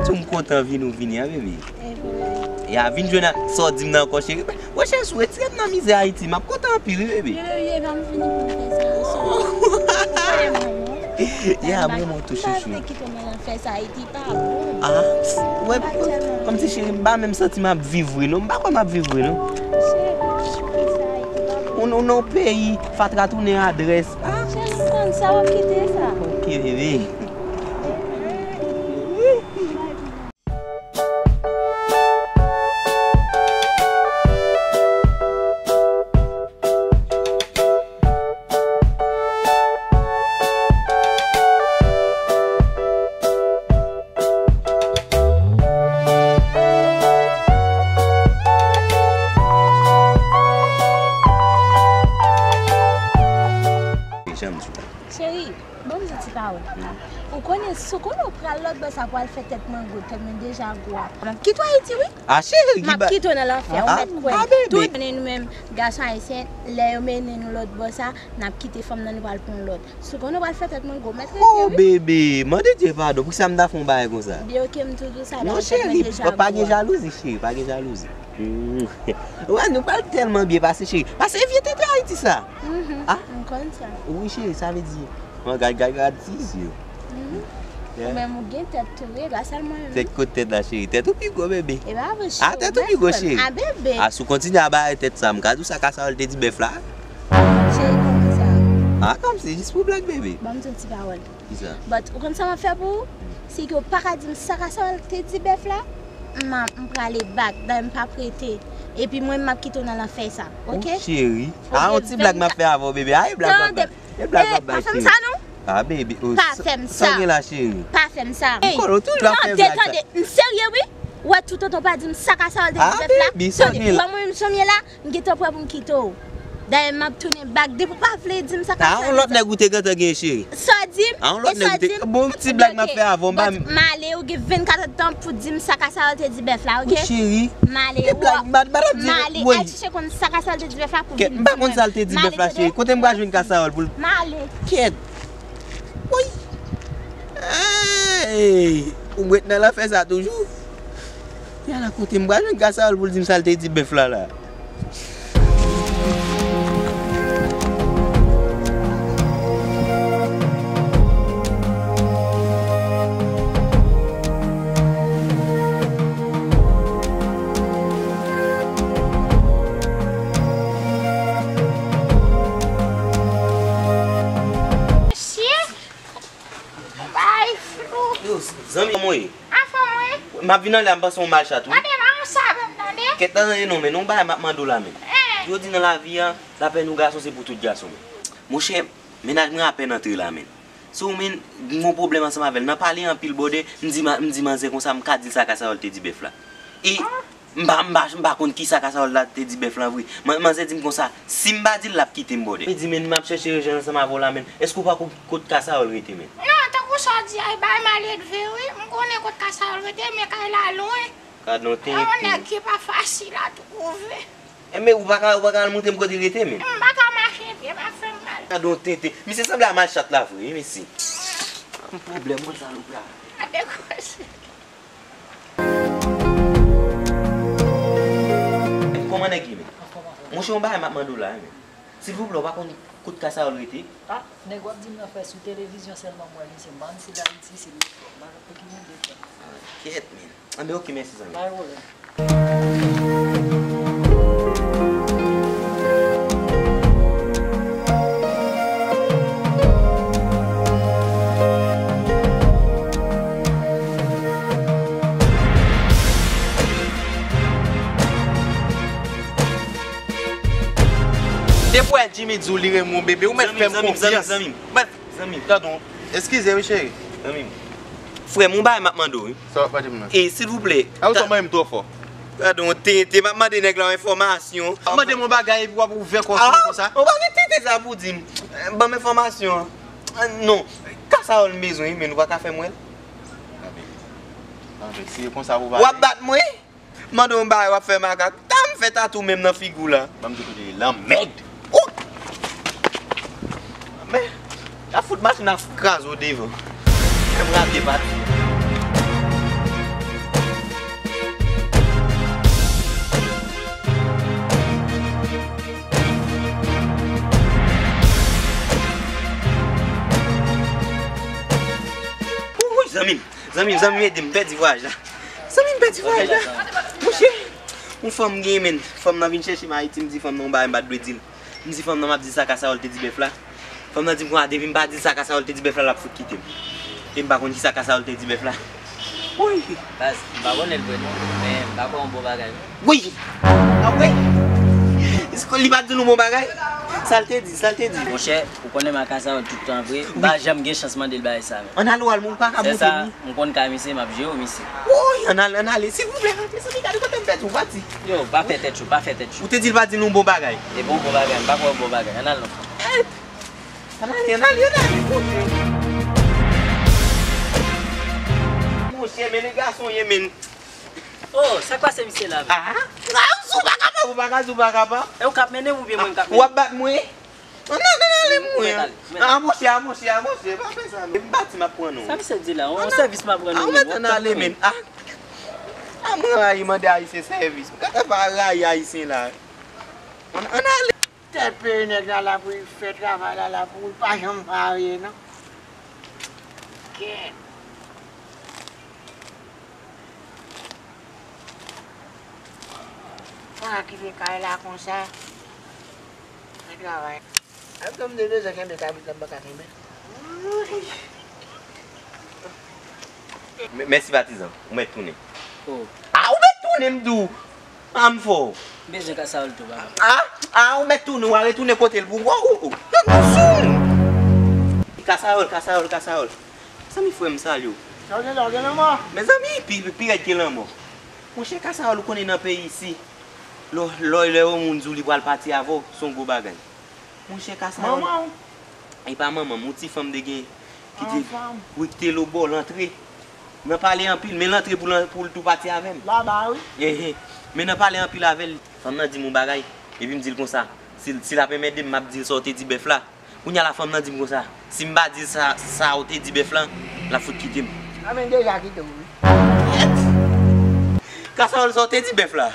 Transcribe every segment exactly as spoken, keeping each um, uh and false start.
Tou m kontan vin ou vini an, bebe. E vre. Ya, vin jwenn ak sa w di m nan ankò, cheri. Wè, cheri, si w retire m nan mizè Ayiti, m ap kontan anpil, wi, bebe. Bebe, bebe, ban m fini pou m fè sa. Ou konnen mwen, non? Ya, m renmen w tou, chouchou. M pa vle kite w nan lanfè sa, Ayiti pa bon. Ah, wè, kòmsi, cheri, m pa menm santi m ap viv vre, non. M pa kwè m ap viv vre, non. Cheri, kisa, Ayiti pa bon? Ou nan yon peyi, fatra tounen adrès. Ah. Cheri, m konn sa, w ap kite sa. Ok, bebe. Cheri, ban m di ti pawòl. Ou konnen, si w konnen w pral lòt bò sa pou al fè tèt mwen gwo, tèt mwen deja gwo a. M ap kite w Ayiti, wi. Ah, cheri, m ap kite w nan lanfè, ou mèt kwè m. Tout konnen nou menm, gason ayisyen, lè yo mennen nou lòt bò sa, n ap kite fanm nan, nou pral pran yon lòt. Si w konnen w pral fè tèt mwen gwo, mèt rete, wi. Oh, bebe, mande Dye padon, poukisa m ta fè yon bagay konsa? Byen, ok, m tou di w sa, non, cheri, pa gen jalouzi, cheri, pa gen jalouzi. Hmm. Wè, nou pral tèlman byen pase, cheri. Pase vye tete Ayiti sa. Mhm, ah, m konn sa. Wi, cheri, sa vle di. Mwen gad, gad, gad ti zye. Mhm. Yeah. Ou menm ou gen tèt tou, wi, pa sèlman mwen, non. Tèt, kot tèt la, cheri? Tèt ou pi gwo, bebe. E pa vre, cheri. Ah, tèt ou pi gwo, cheri. Ah, bebe. Ah, si w kontinye a bay tèt sa, m ka di w sa ka sa yo te di bèf la. Cheri, kòman sa? Ah, kòmsi, jis pou blag, bebe. Ban m di yon ti pawòl. Kisa? But, ou konn sa m ap fè pou ou? Si ke w pa ka di m sa ka sa yo te di bèf la, m a, m prale back, dayè m p ap rete. Epi mwen, m ap kite w nan lanfè sa, ok? Oh, cheri. Ah, yon ti blag m ap fè avè w, bebe. Ah, e blag m ap bay. E blag m ap bay, cheri. Pa fè m sa, non. Ah, bebe. Oh, pa fè m sa. Sa gen la, cheri? Pa fè m sa. M konnen w toujou ap fè blag sa. Tande, tande, tande. M serye, wi. Ou wè, toutotan w pa di m sa ka sa yo te di bèf la. Ah, bebe, sa gen la? Tande, wè mwen menm jan m ye la, m gentan prè pou m kite w. Dayè, m ap tounen back. Depi w pa vle di m sa ka sa yo te di. Ah, yon lòt nèg ou te gentan gen, cheri. Sa w di m? Ah, yon lòt nèg ou te, bon, ti blag m ap fè avè w, m pa. But m ale, ou gen vennkat èdtan pou di m sa ka sa yo te di bèf la, ok? Wi, cheri. M ale, m ale al chèche konn sa ka sa yo te di bèf la pou vin di mwen. M pa konn sa l te di bèf la, cheri. Kote m pral jwenn ka sa yo pou l? M ale. Kèt. Woy! Hey! Ou ret nan lanfè sa toujou? Yala, kote m pral jwenn ka sa yo pou l di m sa l te di bèf la la? Mesye, bay flou. Yo, zanmi, kòman w ye? Anfòm, wi. M ap vin anlè a, m panse w mal chat, wi. Tande, pa konsa menm, tande. Kèt la, tande non, men, yon bagay m ap mande w la, men. Eh. Yo di nan lavi a, lapèn yon gason se pou tout gason, men. Monchè, mennaj mwen apèn antre la, men. So, men, m gon pwoblèm ansanm avè l. Nan pale anpil bòdè, m di ma-, m di manzè konsa, m ka di l sa Kasayòl te di bèf la. E m pa, m pa, m pa konn kisa Kasayòl la te di bèf lan vre. Man-, manzè di m konsa, si m pa di l, l ap kite m bòdè. Li di, men, m ap chèche rejwenn ansanm avè w la, men. Èske w pa konn kot Kasayòl rete, men? Non, tankou sa w di a, e bagay maledve, wi. M konnen kot Kasayòl rete, men kay la lwen. Gadon tenten. E yon nèg ki pa fasil a twouve. Enben, ou pa ka, ou pa ka al montre m kote l rete, men? M pa ka mache pye, pa fè m mal. Gadon tenten. Misye sanble a mal chat la vre, wi, mesye. Yon pwoblèm, mwen, salopra. Gade koze. Kòman nèg ye, men? Monchè, yon bagay m ap mande w la, men. Silvouplè, ou pa konn kot Kasayòl rete? Ah, nèg w ap di m nan, frè, sou televizyon sèlman m wè misye. M pa konn si l Ayiti, si l Lefò. M pa konn pou ki moun de frè. Ah, kèt, men. Anben, ok, mèsi, zanmi. Pa gen pwoblèm. Depi w wè Jimmy di w li renmen w, bebe, ou mèt fè m konfyans. Zanmi m, zanmi m, zanmi m. Zanmi m. Gadon, eskize wi, cheri. Zanmi m. Frè m, yon bagay m ap mande w, wi. Sa w ap mande m nan? E, silvouplè. A, ou ta manyen m twò fò. Gadon, tenten, m ap mande nèg la yon enfòmasyon. W ap mande m yon bagay epi w ap ouvè kò sou mwen konsa? Ou pa gen tenten sa pou di m. Ban m enfòmasyon an. Non. Kasayòl m bezwen, wi, men nou pa ka fè m wè l? Anben, anben, si e konsa pou w pale. W ap bat mwen? Mande w yon bagay, w ap fè makak. Ta m fè tatou menm nan figi w la. Ban m di w kote l ye, lanmèd. Ou! Men, y ap fout machin nan kraze w devan. Fè m rate pati. Zanmi m, zanmi m, ede m pèdi vwayaj la. Zanmi m, pèdi vwayaj la. Monchè, yon fanm gen men. Fanm nan vin chèche m Ayiti, m di fanm nan yon bagay m pa t dwe di l. M di fanm nan m ap di sa Kasawòl te di bèf la. Fanm nan di m konsa, depi m pa di l sa Kasawòl te di bèf la, l ap fout kite m. E m pa konn kisa Kasawòl te di bèf la. Woy! Baz, m pa konnen l vre non, men m pa kwè yon bon bagay non. Woy! Apre, li pa t di nou bon bagay? Sa l te di, sa l te di? Monchè, ou konnen m ak Kasawòl tout tan vre, m pa janm gen chans mande l bagay sa menm. Ann ale w al, ou pa ka montre m. M konn ka misye, m ap jere w misye. Woy, ann ale, ann ale, silvouplè, mezanmi, gade kote m pèdi w pati. Yo, pa fè tèt cho, pa fè tèt cho. Ou te di l pa di nou bon bagay. E bon, bon bagay, m pa kwè bon bagay, ann al non. Ann ale, ann ale, ann ale, monchè. Monchè, men le gason ye, men. Oh, sa k pase misye la menm? Ah, ah, ou pa kapab, ou pa ka di ou pa kapab. E ou k ap mennen m oubyen mwen k ap mennen? W ap bat mwen? Ann ale, ann ale, mwen. Ah, monchè, ah, monchè, ah, monchè, pa fè sa non. M pati, m ap pran non. Sa misye di la? Yon sèvis m ap rann ou menm, w ap tann mwen. Ah, ah, mwen rayi mande Ayisyen sèvis. Gade pa rayi Ayisyen la. Ann, ann ale. Tèt peyi nèg la la pou l fè travay la la pou l pa janm parye non. Kèt. Mwen a kite kay la konsa. Fè travay. Ap tann m te bezwen kenbe kabrit la m pa ka kenbe. Mèsi patizan, ou mèt tounen. Oh. Ah, ou mèt tounen m di w. Ah, m fò. M bezwen Kasawòl tou, papa. Ah, ah, ou mèt tounen, w a retounen kote l pou w. Oh, oh, oh. Kasawòl, Kasawòl, Kasawòl. Zanmi frè m, salye w. Sa w gen la, w gen lanmò? Mezanmi, pi, pi rèd ke lanmò. Monchè Kasawòl, ou konnen nan peyi isi, lè, lè, lè yon moun di w li pral pati avè w, se yon gwo bagay. Monchè Kasawòl. Manman w? E pa manman m, yon ti fanm te gen, ki te, wi, ki te lobò, l antre. Nan pale anpil, men l antre pou l, pou l tou pati avè m. Laba, wi. Ehe. Men nan pale anpil avè l, fanm nan di m yon bagay, epi m di l konsa, si, si l ap enmède m, m ap di l sa w te di bèf la. Kounye a la fanm nan di m konsa, si m pa di l sa, sa w te di bèf lan, l ap fout kite m. A men deja kite w wi. Kèt! Kasawòl, sa w te di bèf la?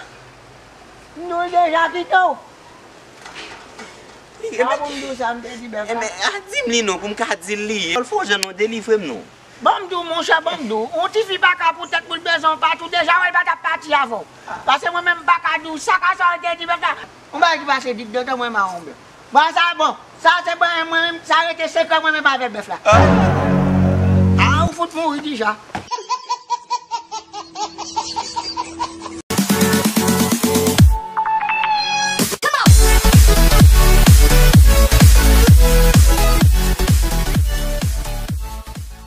M di w deja kite w. Sa pou m di w sa m te di bèf la? Ebyen, a, di m li non, pou m ka di l li. Fò w jan non, delivre m non. Ban m di w, monchè, ban m di w. Yon tifi pa ka pou tèt pou l bezwen w pati, w deja wè l pa t ap pati avè w. Paske mwen menm m pa ka di w sa Kasawòl te di bèf la. Yon bagay ki pase vit, de tan mwen mawon bèf. Bon, sa bon. Sa se bon, mwen menm, sa rete sekrè mwen menm avèk bèf la. Ah, ou fout mouri deja.